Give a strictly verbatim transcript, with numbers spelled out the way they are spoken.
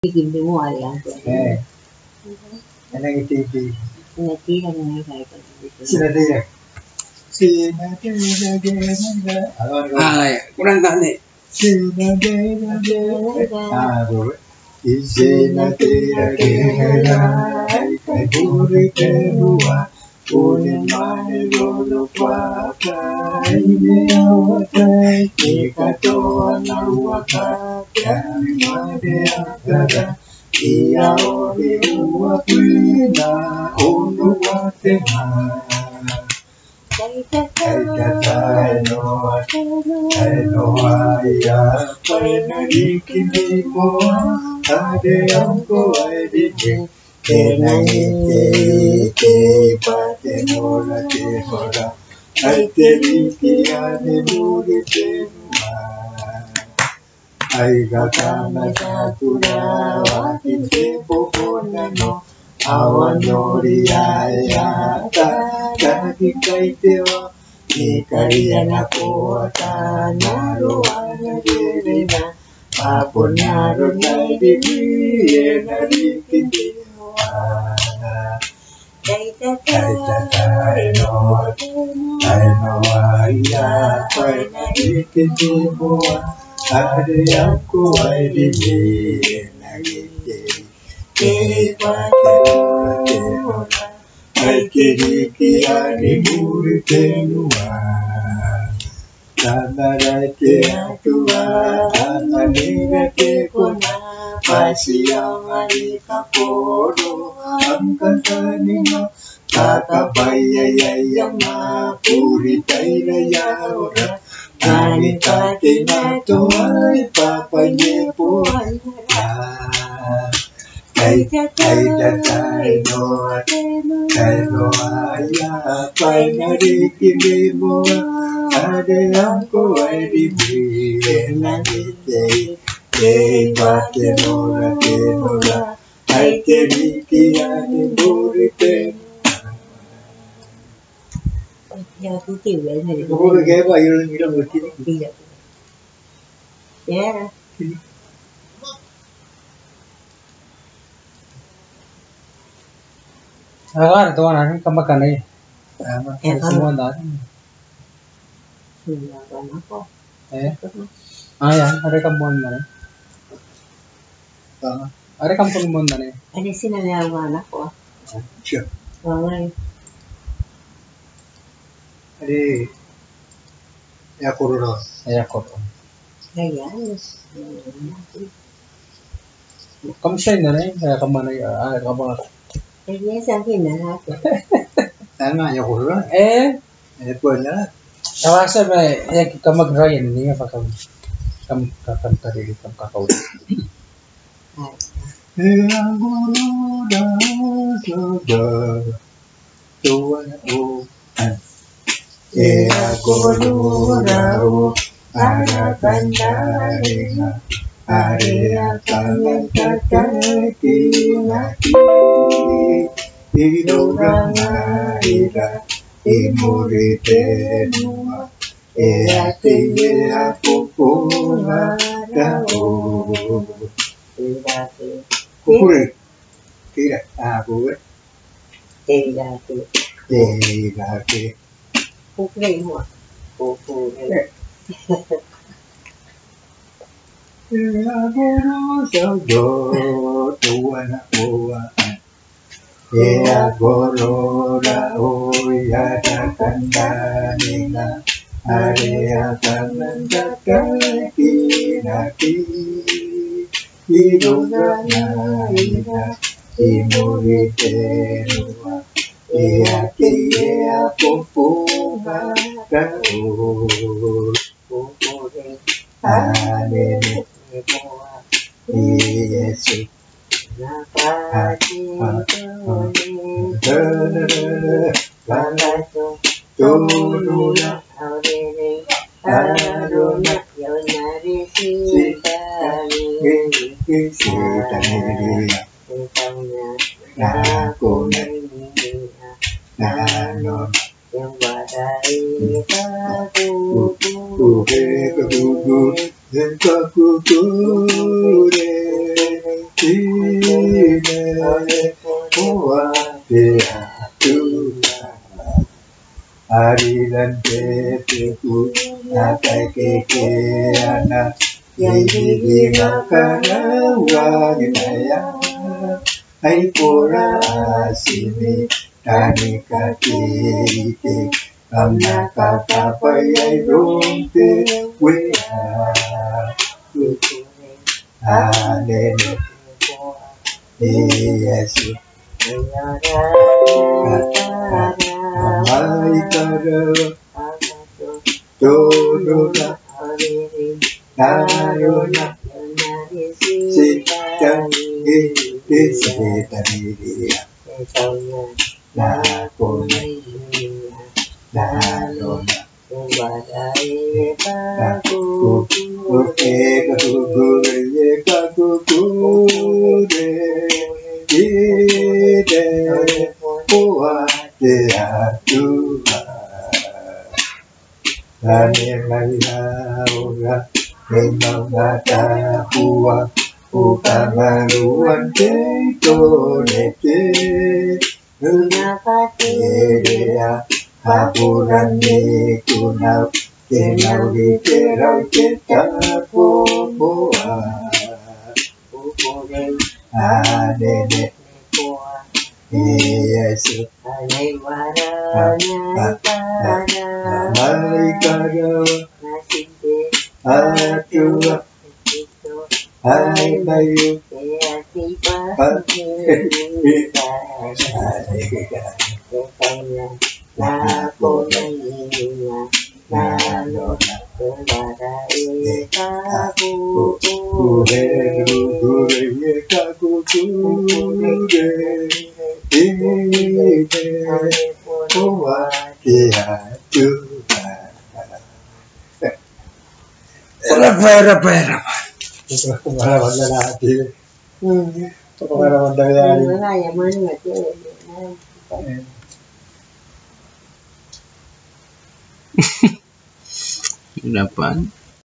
Te kimimoa are anne. E. E nangi teitei. E na teirake ngai, e na teirake. Ti na teirake. Ti na teirake. Ai, ko rang anne. Ti na teirake. Ai, ko. Ti na teirake. Ai, kai bure tenua. Unimwane roro kwa kai ne awatai, ni katoa na uaka, kai mwane akara, ia ori uakuina, unu watema. Kai tata e noa, e noa ia, kai na riki ni moa, are anko ai riki. E na ite ite i bwa te nora te nora. Ai te riki ane muri tenua. Ai kakana tatura wakin te bokonano. Awa nori ae ata taki kaitewa. Ni karia nako ata na roa na rerena. Bwa bon aron ae riki e na riki tenua. Kai tata e noa, e noa ia, kai na riki tenua. Are anko ai riki e na riki. E bwa te nora te nora. Ai te riki ane muri tenua. Tamara te Atua, anganira te kona, bwa ti aonga ni kakoro am kantaninga, kakabwaia iai am mwakuri taira ae ora, ane kati na toai bwa bwai ni boanara. Kai tata e noa, e noa ia, kai na riki ni moa, are anko ai riki e na riki. E bwa te nora te nora, ai te riki ane muri tenua. Ia, titi, ia, ia. Ko ko ke ba iro ni ro titi. Ia. Ia. Agar to ana ni kama kanai. Ama. E, kama. Semua dah. Ia, kama ko. E. A, ia, are kam bon mwane. A, are kam bon mwane. Are ti na mea mwanako. Tia. Wangai. Are e a korona. E a korona. Ai, ai. Kam tia n anai, e, kam anai, a, kam a. E, e, tia n anai. Anga e a korona. E. E, bon, a. Awa, ti a manga, e, kam a karaoia ni, a, bwa kam, kam, kam, kam tariri, kam kakau. E a korora, o, tata. Tuan o, an. E a korora, o, ara kantaninga, are a kantaninga, ki, ki, irou ngaira, i muri tenua, e a tei e a popo ngara o. Kukurei. Kukurei. Tera, a, kukurei. Tera, tera. Tera, tera. Kukurei moa. Kukurei. E. E a koro, tau, tau, ana, o, a. E a korora, o, i ara kantaninga, are a kantaninga, ki, na, ki, irou ngaira, i muri tenua, e a tei e a popo ngara o. Kukurei. Amen. Iesu. Tine, moa te Atua. Ariran te beku, a kakekeana, e riri ngkana uanginea. Ai bora asimi, tani kakeike, kam na kakabwaia iroun te Uea. Anene. Iesu. Mai karawa. Tonora. Nanona. Sitani. Sitani. Nako mai. Nanona. Kuku, e kakuku, e kakuku, e ite, moa te Atua. Ane mai aora, e maungatabu, ukangaruan te Atua neke. Nuna katerea, aburan ni kunau, te mauri, te rau, te tabomoa. Anene. Iesu. Mai karawa. Atua. Ai mai u. Era bwa, era bwa, era bwa. Era bwa, era bwa. Mm. Era bwa, era bwa. Mm, era bwa, era bwa. Era bwa.